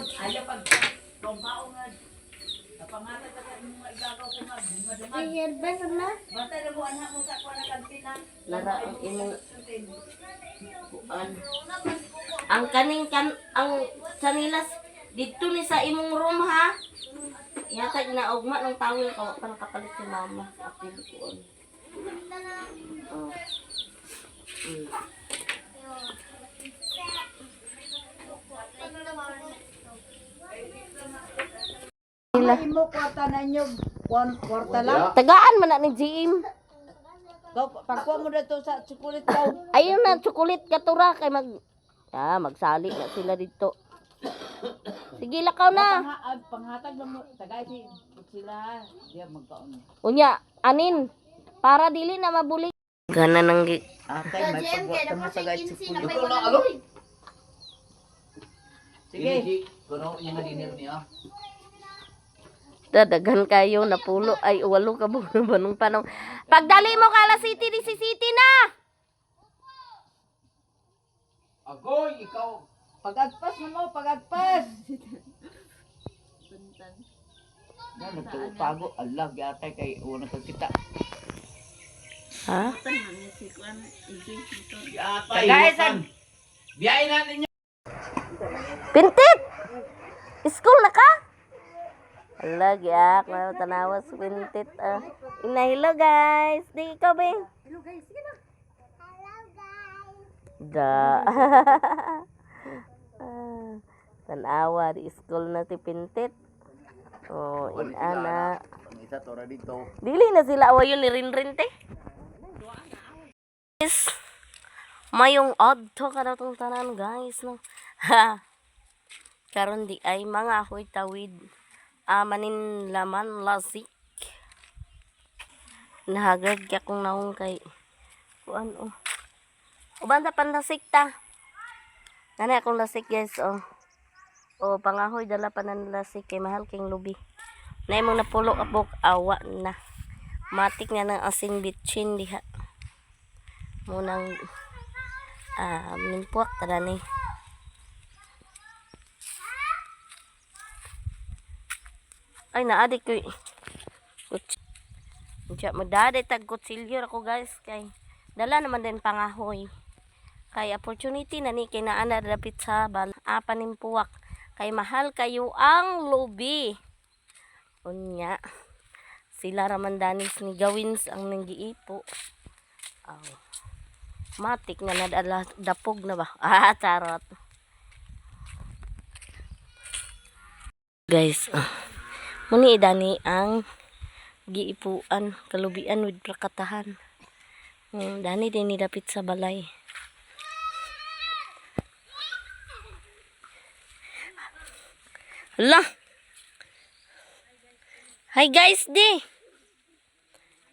Ayaw pag pambaon nga. Napangatag ka sa imong mga igagaw sa mga bunga duman. Bantay na mo anak mo sa kuha na kantina. Lara ang imong kuan. Ang kaning kan ang sanilas didto ni sa imong room ha. Yatag na ugma ng tawil ko pa nakapalit si mama sa apil kuan. Oh. Imo kwarta na inyo, kwarta lang. Tagaan man na ni GM. Pagkuha mo dito sa chocolate daw. Ayun na, chocolate katura kay mag magsali na sila dito. Sige, lakaw na. Panghatag lang mo, tagay si sila. Diya magkaon. Unya, anin para dili na mabuli. Gana nang Atay, may pagkuha mo tagay chocolate. Ikaw na alo. Sige. Kuno yung dinner niya. Dadagan kayo napulo ay walo ka banong panong. Pagdali mo kala city di si city na. Agoy, ikaw. Pagagpas na mo, pagagpas. Na nagtago, Allah gyatay kay una kag kita. Ha? Yatay. Tagay sa Biyain na ninyo. Pintit. School na ka? Ala, giyak na tanawas pintit. Ah. Ina, hello guys. Di ikaw be. Hello guys, sige na. Hello guys. Da. Ah, tanawa di school na si Pintit. Oh, inana. Ang isa tora dito. Dili na sila awayon ni Rinrin te. Guys, mayong adto ka na tong tanan guys no. Ha. Karon di ay mga ahoy tawid. Amanin laman lasik. Nahagad kya kong naong kay kuan oh. Uban ta panlasik ta. Nanay akong lasik guys oh. Oh, pangahoy dala pa ng lasik kay mahal king lubi. Na imong napulo abok awa na. Matik nga ng asin bitchin diha. Munang nimpuak tara ni. Ay naadi ko. Unsa magdadi tag kutsilyo ra ko guys kay dala naman din pangahoy. Kay opportunity na ni kay naa na dapit sa bal panimpuwak kay mahal kayo ang lubi. Unya sila raman danis ni Gawins ang nanggiipo. Aw. Matik na nadala dapog na ba? Ah, charot. Guys, ah. Muni idani ang giipuan, kalubian with prakatahan. Dani din ni dapit sa balay. Hala. Hi guys, di.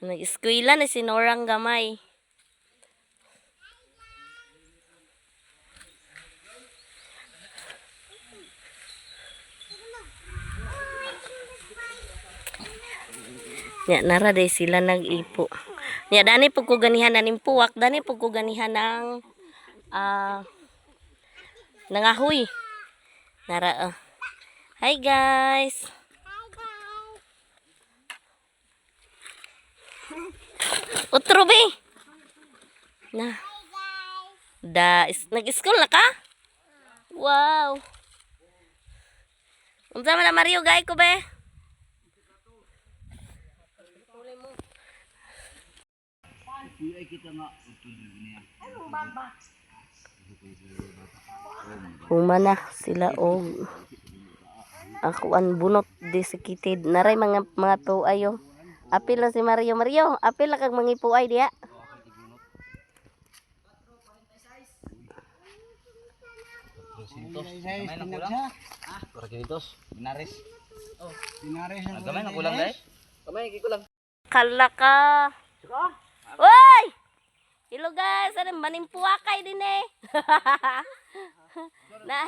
Nag-eskwela na si Norang Gamay. Nya nara day sila nag-ipo. Nya dani pud ko ganihan aning puwak, dani pud ko ganihan ang nangahoy. Nara ah. Hi guys. Utro be. Na. Da is, nag-school na ka? Wow. Unsa man na Mario gay ko be? Humana sila og ako ang bunot di si kitid. Naray mga mga puay oh. Apil na si Mario. Mario, apil na kag mga puay diha. Gamay na kulang. Kinitos. Binares. Oh, binares. Gamay na kulang dai. Gamay kulang. Kalaka. Oy! Hello guys, ano manimpuakay din eh. Na,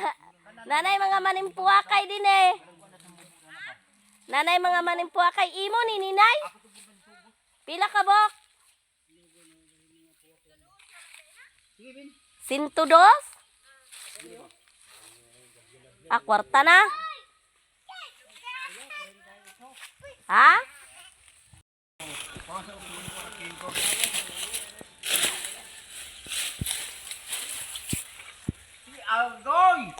nanay mga manimpuakay din eh. Nanay mga manimpuakay imo ni ninay. Pila ka bok? 102? Ah, kwarta na? Ha? Agoy!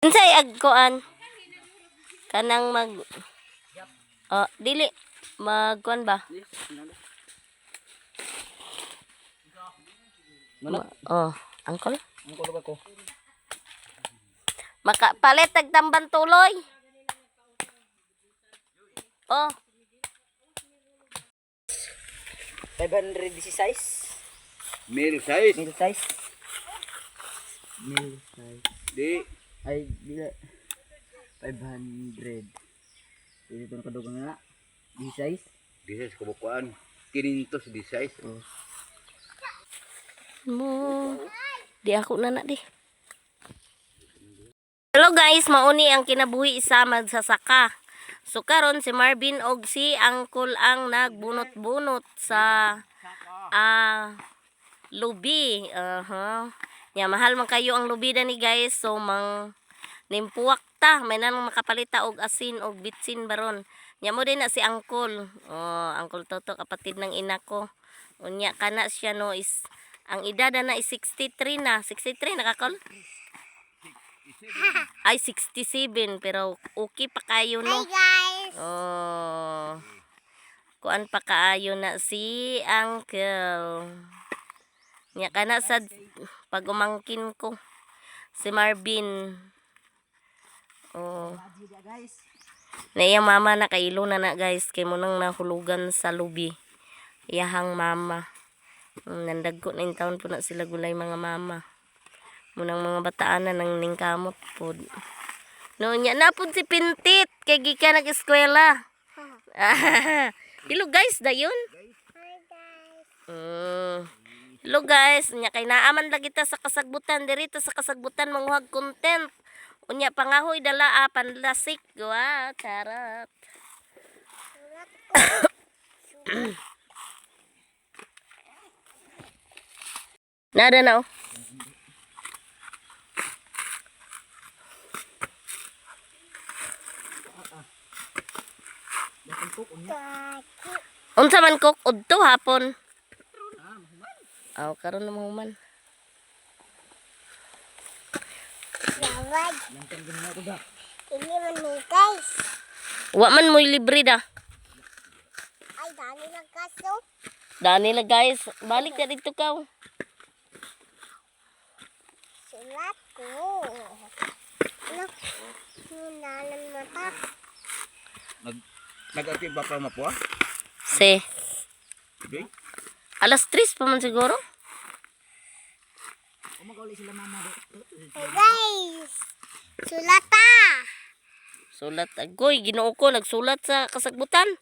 Unsay agkuan? Kanang mag. Oh, dili magkuan ba? Mana? Oh, angkol. Ang kulog ako. Makapalit tag tamban tuloy. Oh, 516. Mil size. Mil size. Mil size. Di. Ay, di. 500. Dito na kadugang nga. 16. Di size kabukuan. 500 di size. Mo. Di ako na na di. Hello guys, mauni ang kinabuhi sa magsasaka. So karon si Marvin og si Angkol ang nagbunot-bunot sa lubi. Aha. Nya mahal man kayo ang lubi ni guys. So mang nimpuwak ta, may nanang makapalita og asin og bitsin baron. Nya mo din na si Angkol. Oh, Angkol Toto kapatid ng ina ko. Unya kana siya no is ang edad na is 63 na. 63 na kakol? Ay, 67. Pero okay pa kayo, no? Hi guys. Oh. Kuan pa kaayo na si Uncle. Nya kana sa pagumangkin ko. Si Marvin. Oh. Na iyang mama nakailo na na guys kay mo nang nahulugan sa lubi. Iyahang mama. Nandagko na in taon po na sila gulay mga mama. Munang mga bataan na nang ningkamot pod. No, nya na pod si Pintit kay gikan nag-eskwela. Hello guys, dayon. Hi guys. Hello guys, unya kay naaman lagi ta sa kasagbutan dirito sa kasagbutan manguhag content. Unya pangahoy dala panlasik. Wa, charot. Nada na oh. Kaki. Unsa man kok udto hapon. Aw karon na mahuman. Lawad. Ini man ni guys. Wa man mo'y libre da. Ay, dami lang kaso. Dani la guys, balik na dito kaw. Sulat ko. Ano? Hinalan mata. Nag-active ba pa mapua? Si. Okay. Alas 3 pa man siguro. Hey guys. Sulata. Sulat agoy, Ginoo ko nagsulat sa kasagbutan.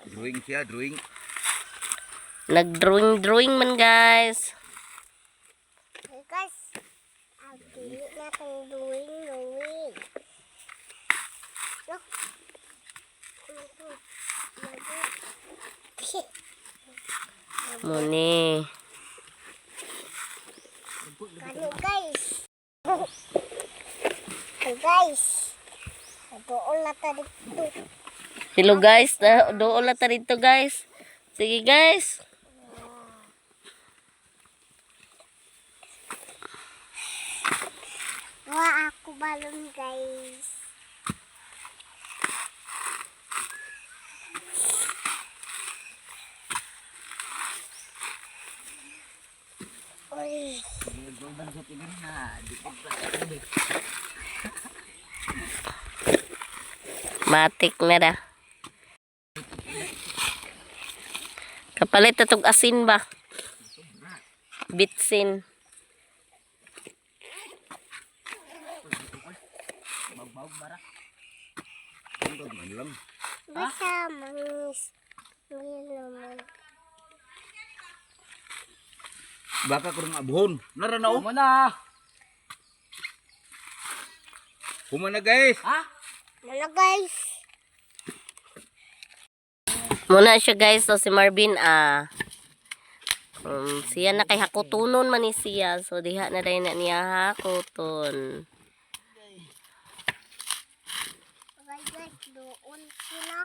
Drawing siya, drawing. Nag-drawing drawing man, guys. Hey guys. Ang dili na kong doing doing. No. Muni. Ano guys? Hey guys. Doon na ta dito. Hello guys, doon na ta dito, guys. Sige guys. Wa ako balon guys. Uy, Matik na da. Kapalit na tog asin ba? Bitsin. Lang. basta mangis. Ngayon. Baka kurang abuhon. Nara na oh. Humana. Humana guys. Ano guys? Muna siya guys, so si Marvin siya na kay hakutunon man ni siya. So diha na dahil na niya hakuton. Okay guys, doon sila.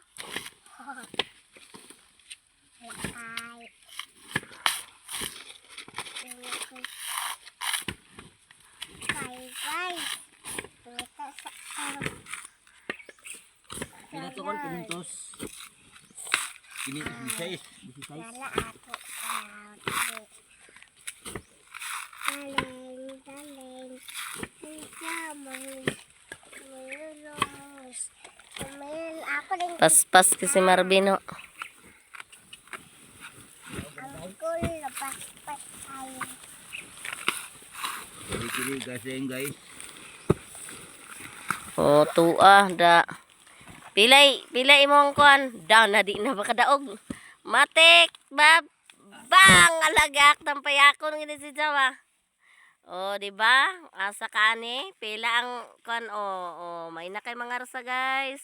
Ay. Ay guys. Dito sa Pinato kon pinintos. Kini is 16. Lala ako. Daling, daling. Siya, mayroon. Ako rin. Paspas kasi si Marvin oh. Ang cool, paspas tayo. Kini guys, guys. Oh, tuah da. Pilay, pilay imong kuan. Down na di na baka daog. Matik, bab bang alagak tampayakon ngini si Jawa. Oh, di ba? Asa ka ani? Pila ang kuan oh, oh, may na kay mga arsa guys.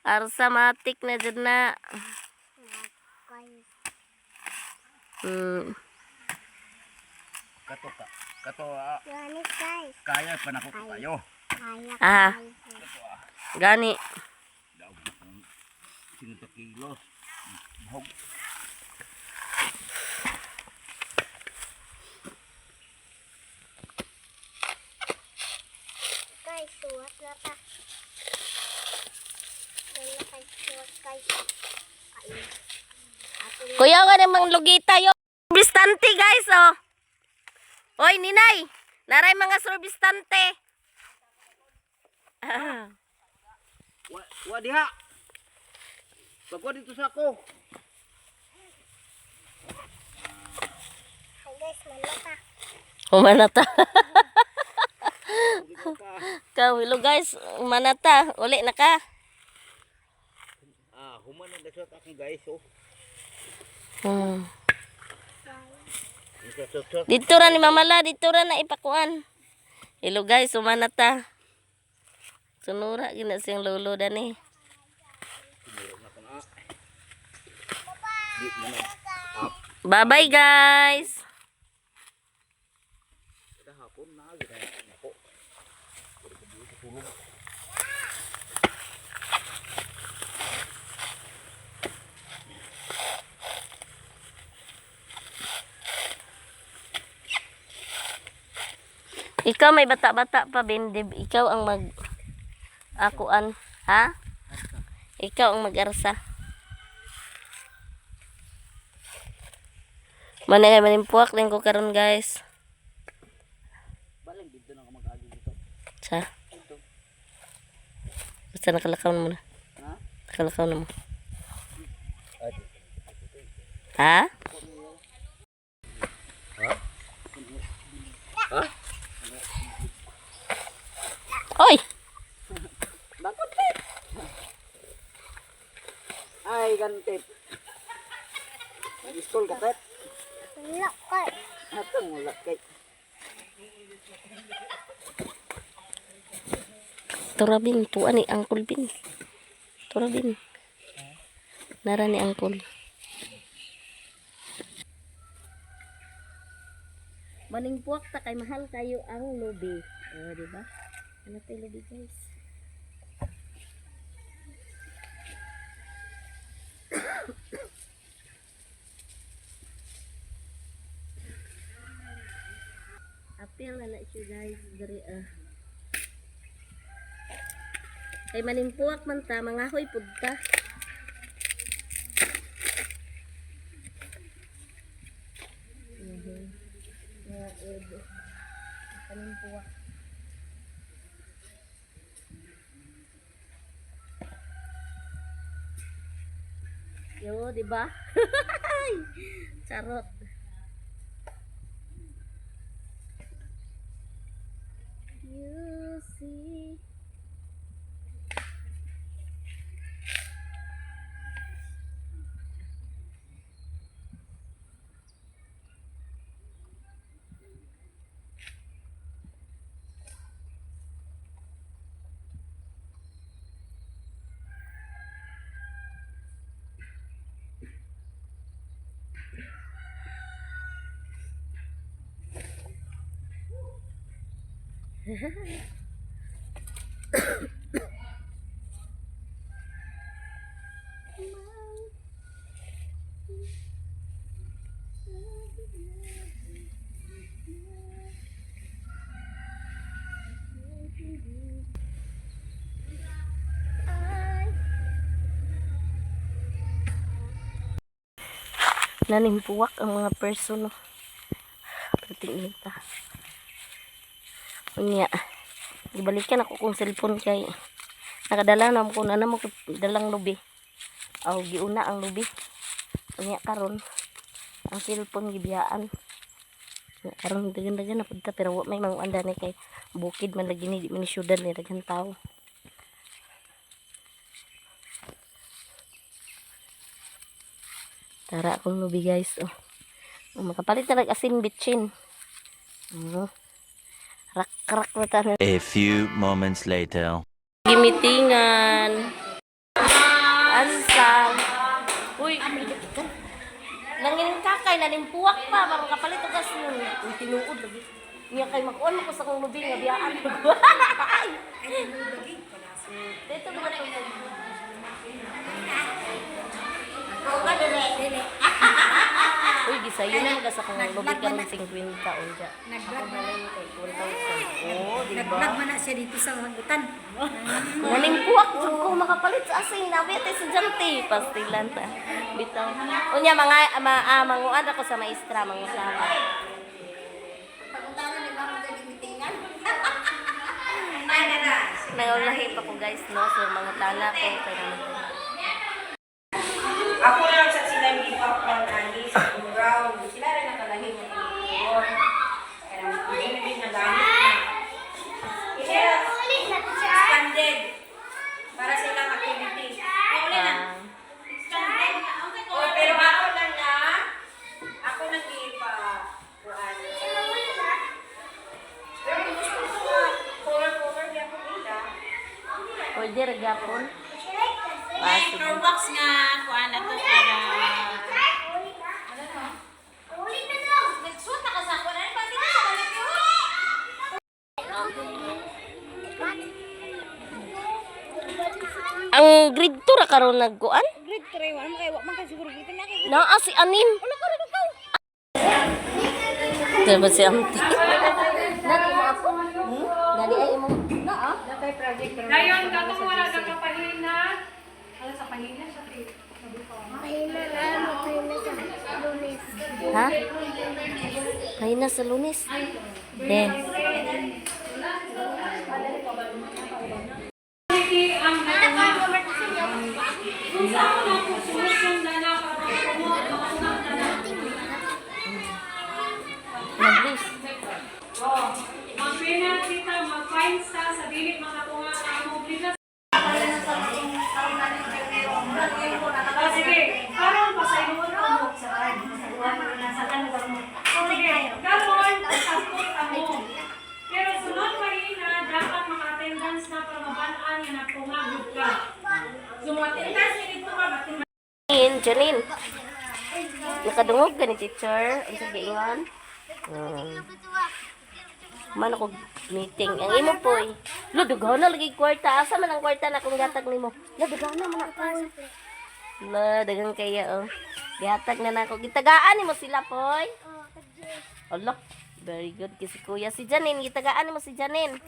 Arsa matik na jud na. Guys, Kato ka. Kato gani guys. kaya pa nako kayo. Kaya Ah. kaya. Gani. Daw ang 50 kilos. Mahog. Guys, suwat na ta. Wala kay suwat guys. Ay. Ako Kuya ka namang lugita yo. Service guys oh. Oy, Ninay. Naray mga service tante. Ah. Wa, wa diha. Pagwa dito sa ako. Hi guys, manata. Humanata. Kawilo guys, humanata. Uli na ka. Ah, humana na sa akong guys oh. Dito ra ni Mamala, dito ra na ipakuan. Hello guys, humanata. Sunura gina siyang lolo dani. Bye-bye guys. Ikaw may bata-bata pa, Bendib. Ikaw ang mag akuan, ha? Ikaw ang mag-arsa. Manay manimpuak din ko karon guys. Balang dito na ka mag-agi dito. Sa Dito. Sa nakalakaw na mo na. Nakalakaw na mo. Ha? Oy! Ay, gantip. Nag-school ka, Pet? Wala kay. Atong wala kay. Turabin, tuwa ni Uncle Bin. Turabin. Nara ni Uncle. Maning puwak ta kay mahal kayo ang lubi. Oh, di ba? Ano tayo lubi, guys? Apil na na siya, guys. Diri ah. Kay manimpuak man ta, mangahoy pud ta. Mhm. Nga ed. Panimpuak. Yo, di ba? Charot. You see. Nanimpuwak ang mga person. No? Patingin ta. Unya. Gibalikan ako kong cellphone kay nakadala na mo na mo dalang lubi. Aw giuna ang lubi. Unya karon ang cellphone gibiyaan. Unya, karon dagan-dagan na pud ta pero wa may mga anda ni kay bukid man lagi ni di man ni syudad ni daghan tao. Tara akong lubi guys. Oh. Oh, makapalit na nag-asin bitchin. Oh. Rak-rak na tayo. A few moments later. Gimitingan. Ansang. Uy. Nangining kakay, nanimpuwak pa. Parang kapalit og asin. Uy, tinuod lagi. Niya kay makuan mo ko sa kong lubi nga biyaan. Dito naman ito. Uy, gisayo na mga sa kong lubi karon 50 unja. Ako na lang kay 1,000. Oh, di ba? Nag-vlog man na siya dito sa hagutan. Nanimpuwak jud ko makapalit sa asin na bete sa jante pastilan ta. Bitaw. Unya mga ma, ah, manguan ako sa maestra mangusama. Pagpunta na ni Ma'am sa gimitingan. Nangulahi pa ko guys no so mangutana ko kay naman. Ako lang sa sila yung give up on ani sa ground. Sila rin nakalahi ng color. Kaya hindi na nagamit na. Kaya expanded para sa ilang activity. Ay, uli na. Ah, Expanded. Oh, pero ako lang na ako nang ipa kuan. Pero kung gusto ko nga color color gyapon nila. Pwede ra gyapon. May floor box nga kuan na to para Nagsuot na ka sa kuan. Ano pa dito sa balik yun? Ang grade 2 ra karon nagkuan? Grade 3, wala man kay wa man kay siguro grade na kay. Naa si Anin. Diba si Auntie? Nani mo ako? Hmm? Nani ay imo? Naa. Dayon, katong wala ka kapahina. Wala sa pahina siya. Pahina na, magpahina sa Lunes. Ha? Pahina sa Lunes. Eh. Quality ang Sa ako na po, sumusong na na, para na na. Nagris. Oh, mag-penalty ta, mag-fine sa dili makatunga ka mo obligas. Ah, sige, karon pasayloon mo. Sige, karon pasakot amo. Pero sunod mahina, dapat maka-attendance na para maban-an nga natunga gyud ka. So mga attendance ni dito ma'am, attendance. Janine, Janine. Nakadungog ka ni teacher. Ang sa giingon. Man ako meeting. Ang imo poy. Lo dughan na lagi kwarta. Asa man ang kwarta na akong gatag nimo? Lo dughan na man ako. Lo daghang kaya oh. Gihatag na nako. Gitagaan nimo sila poy. Allah. Very good kasi kuya si Janine. Gitagaan nimo si Janine.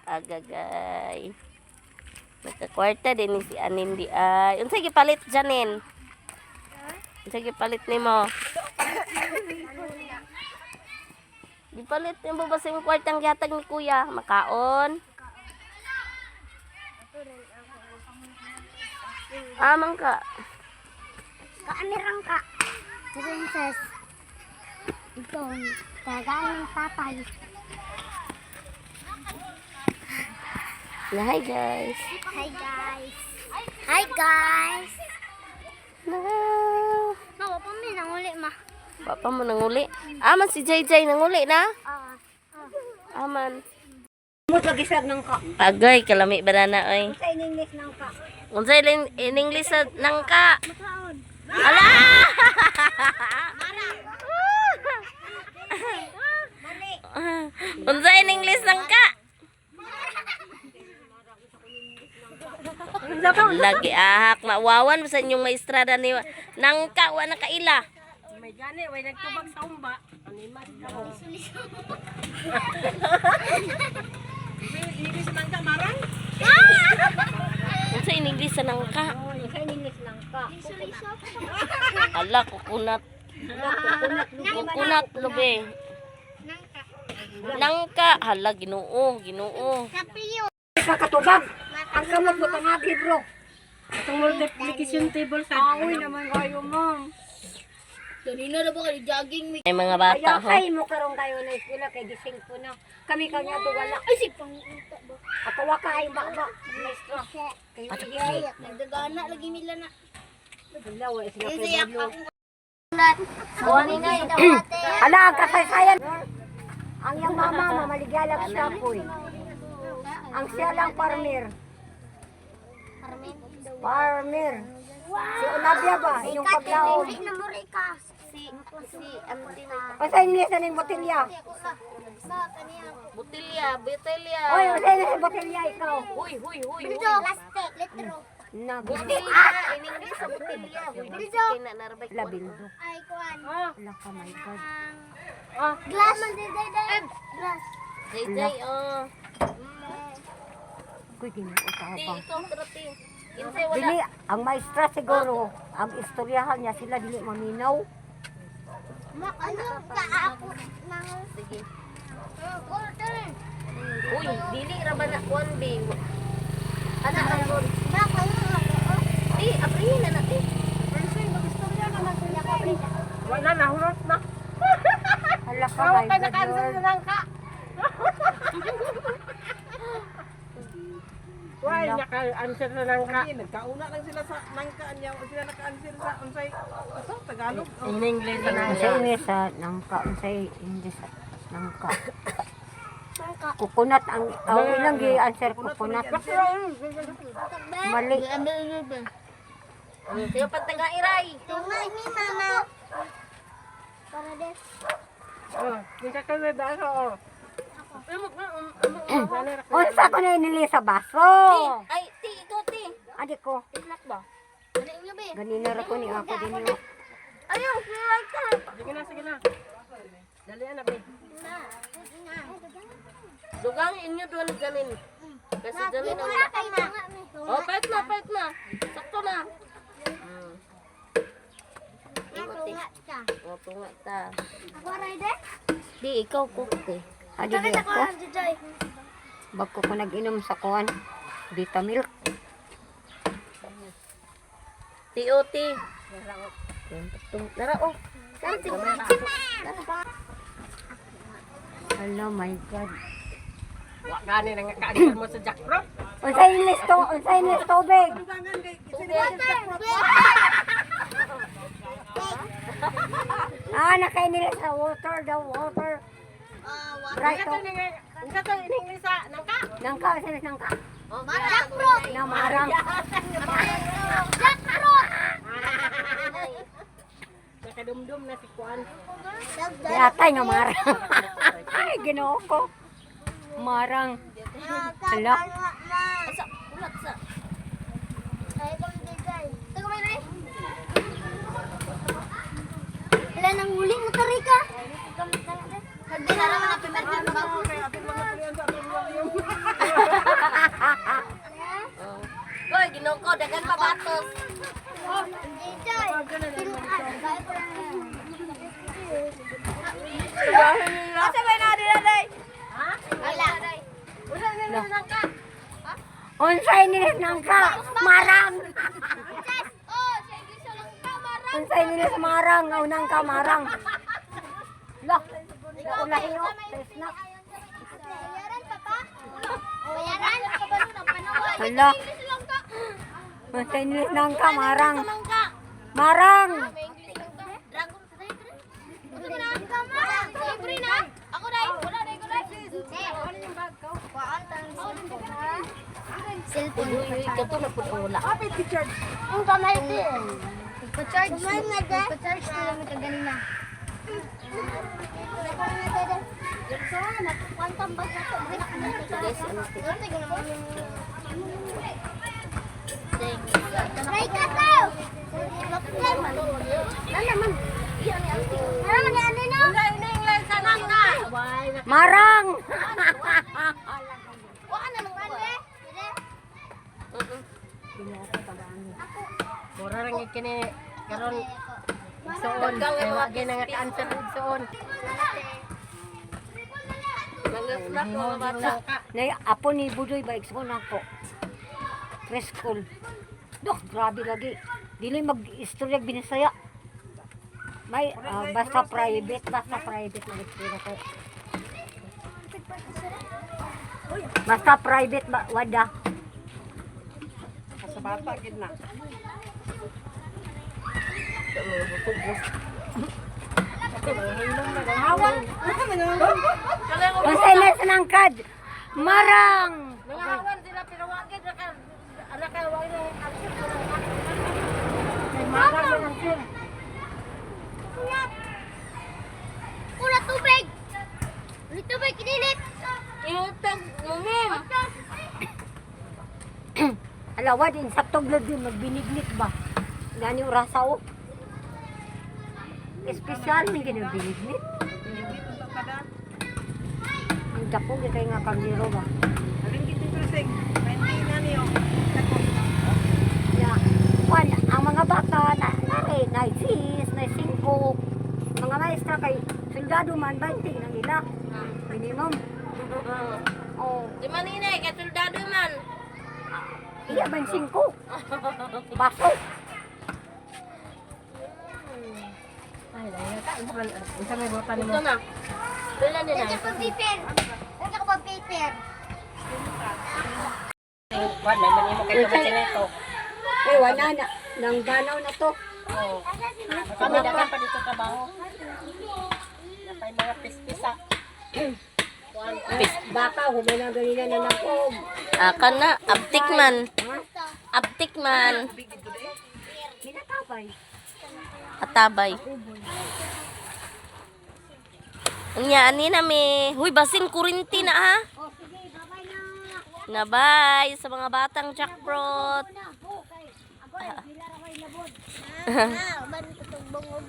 Agagay. Nagkakwarta din ni si Anin di ay. Unsa gipalit Janine? Unsa gipalit nimo? Gipalit nimo ba sa imong kwartang gihatag ni kuya? Makaon? Amang ka. Kaamirang ka. Princess. Ito, tagaan ng tatay. Na, hi guys. Hi guys. Hi guys. Na. Ma, wapa mi nanguli ma. Papa mo nanguli. Aman si JJ nanguli na. Ah. Aman. Mo pagisag ng ka. Agay kalami banana oy. Sa English ng ka. Unsa in English sa nangka? Makaon. Ala! Unsa in English nangka? Lagi ahak mawawan sa inyong maestrada ni nangka wa na kaila. May gani way nagtubag sa umba. Animas ka mo. English ng ka marang? Unsa in English sa nangka? Oh, sa English ng ka. Ala coconut. Coconut lobe. Nangka. Nangka hala Ginoo, Ginoo. Kapiyo. Kakatubag. Ang kamot mo tangag libro. Itong multiplication table sa Aoy naman kayo, ma'am. Ay mga bata Kaya ho. kay mo karon kayo na eskwela kay gising ko na. Kami kanya to wala. Ay, si pangunta ba? Ako wa kay bakba. Maestro. Kayo iya. Nagdagana lagi nila na. Wala wa sila kay Pablo. Ala, Ala ang kasaysayan. Ang iyang mama mamaligyalag siya koy. Ang siya lang farmer. Farmer. Si Onabia ba? Inyong paglaom. na mo ka. Si auntie na. O sa inyo sa ning botelya. Sa kaniya. Botelya, botelya. Oy, o sa inyo sa botelya ikaw. Huy, huy, huy. huy. Plastic, litro. Nag Botelya, in English sa botelya. Huy, kay na narabay ko. Labildo. Ay, kuan. Ala ka my God. Glass. Glass. JJ, oh. Kuy Ginoo Ti, tabang. ikaw tara ti. Kinsay wala. Dili ang maestra siguro ang istoryahan niya sila dili maminaw. Ano ka ako nang Sige. order. Uy, dili ra ba na kuan be? Ana ra gud. Ma, kayo ako. Ti, abrihin na na ti. Wala na hurot na. Ala ka my God. Lord. Why naka-answer na nangka? Hindi, nagkauna lang sila sa nangka niya, sila naka-answer sa unsay asa Tagalog. In English na Unsay English sa nangka, unsay English sa nangka. Coconut ang oh, ilang gi-answer coconut. Mali. Siyo pagtaga iray. Tunga ni mama. Para des. Oh, kita ka na daso oh. Unsa ko na inili sa baso? Ay, ti, ikaw ti. Adi ko. Itlak ba? Ano inyo be? Ganina ra ko ni ako din yo. Ayaw, siya ka. Sige na, sige na. Dali na, be. Na. Dugang inyo doon ganin. Kasi ganin ang Wala kay ma. Oh, pait na, pait na. Sakto na. Imo ti. Tunga ka. Oh, tunga ta. Ako rider? Di ikaw cook ti. Adi di Ako ako. Joy. Bago ko nag-inom sa kuan. Vita milk. TOT. Nara oh. Nara. Hello, my God. Wa gani nang ka-answer mo sa jackfruit. Unsay ilis to, unsay ilis tubig? Ah, nakainilis sa water, the water. Right to. Unsa to in English sa nangka? Nangka, unsay ilis nangka? Jackfruit. Na marang. Jackfruit. Nakadumdum na si Kuan. Yatay nga marang. Ay, Ginoo ko. Marang. Hala. Asa ulat sa. Wala nang huli mo tarika. Hindi na naman ang pimerti mo. Hoy, Ginoo ko daghan pa batos. Asa ba na dili day? Wala. Unsay nilis nangka? Marang. Oh, sa English lang ka, marang. Unsay nilis marang? Nga unang ka marang. Lah, ulahi oh. Snack. Bayaran, papa. Bayaran. Kabalo ng panahon. Hala. English lang ka. Unsay nilis nangka marang. Lang ka. Marang. May English lang ka. Dragon sa tayo. Gusto mo na? Marang. Libre na. Ako dai. Wala dai ko dai. Cellphone. Uy, uy, kato na pud ang wala. Ang kamay din. Pa-charge. Pa-charge na lang ito ganina. Ray ka to! Nana man. Iya ni auntie. Ano man ano no? Marang. Wa na nang pande. Mura ra gyud kini karon igsuon. Kay wa gyud nang ka-answer igsuon. Nang-snack mga bata. Nay, apo ni Budoy ba igsuon ako. Preschool. Dok, grabe lagi. Dili mag-istorya binisaya. May ah, basta private mag-istorya ko. Basta private ba wada. Sa bata gid na. Unsay na nangkad? Marang. Nangahawan sila pero wa gid naka naka wa nang answer sa nangka. Kay marang ang answer. Ula tubig. Uli tubig kinilit. Iutag ngumim. Alawa din sa tuglo din magbinignit ba. Gani orasa o. Espesyal ni ginabinignit. Ang dako gyud kay nga kandiro ba. Alin gid dito sig? 20 na niyo. Ya. Kwan, ang mga bata na nare na 6, na 5. Mga maestra kay soldado man 20 na nila. Minimum. Oh, Di man inay kay soldado man. iya 25. Baso. Ay, layo ka. Unsa may buta nimo? Ito na. Pila ni Nandiyan pa paper. Nandiyan pa paper. Kuan may manimo kay tumasinito. Eh wala na nang danaw na to. Kami dagan pa dito trabaho. Napay mga pispisa. Baka humana ganina na nangkog. Ah, kana abtik man. Abtik man. Minatabay. Atabay. Unya ani na mi. Huy basin kurinti na ha. Oh, sige, bye-bye na. Na bye sa mga batang jackfruit. Na, oh, kay. Ako, ay, bila ra ko'y labod. Ah, ban tutong bungog.